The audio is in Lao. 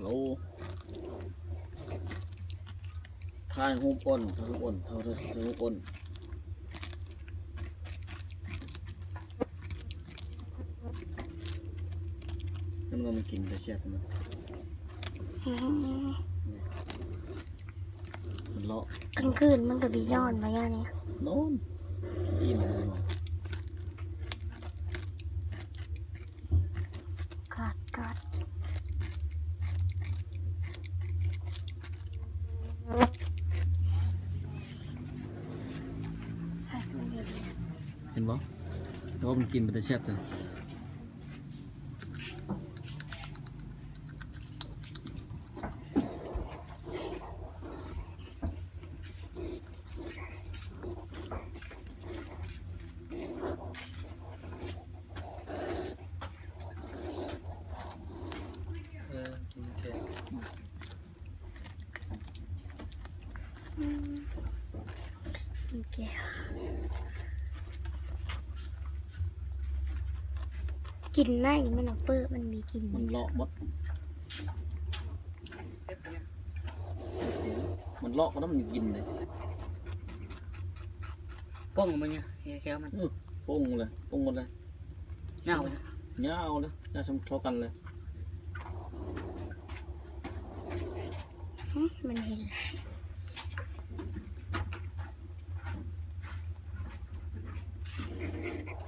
ໂອ້ ຖ່າຍຮູບອ້ນ ຖ່າຍຮູບອ້ນ ຖ່າຍ ຖ່າຍ ຖ່າຍຮູບອ້ນ. ມັນວ່າມັນກິນໄປແຊບເນາະ. ອືມ ມັນເລາະ ກາງຄືນມັນກໍໄປນອນມາຢ່ານີ້ ນອນ ອີ່ມ ກອດ ກອດ ເຫັນບໍ່? ແຕ່ວ່າມັນກິນເປັນຕາແຊບເລີຍ. ເອີ ໂອເຄ ອືມ ໂອເຄ ກິນໄດ້ ມັນເອົາເປີ້ ມັນມີກິນ ມັນເລາະໝົດ. ມັນເລາະກໍຕ້ອງກິນເດ້ ປົງມັນນີ້ ແຂ້ວມັນ ອື ປົງເລີຍ ປົງໝົດເລີຍ ຍາວເລີຍ ຍາວເລີຍ ຍາວສ່ຳທໍ່ກັນເລີຍ. ຫຶ ມັນເຫັນແລ້ວ. ອ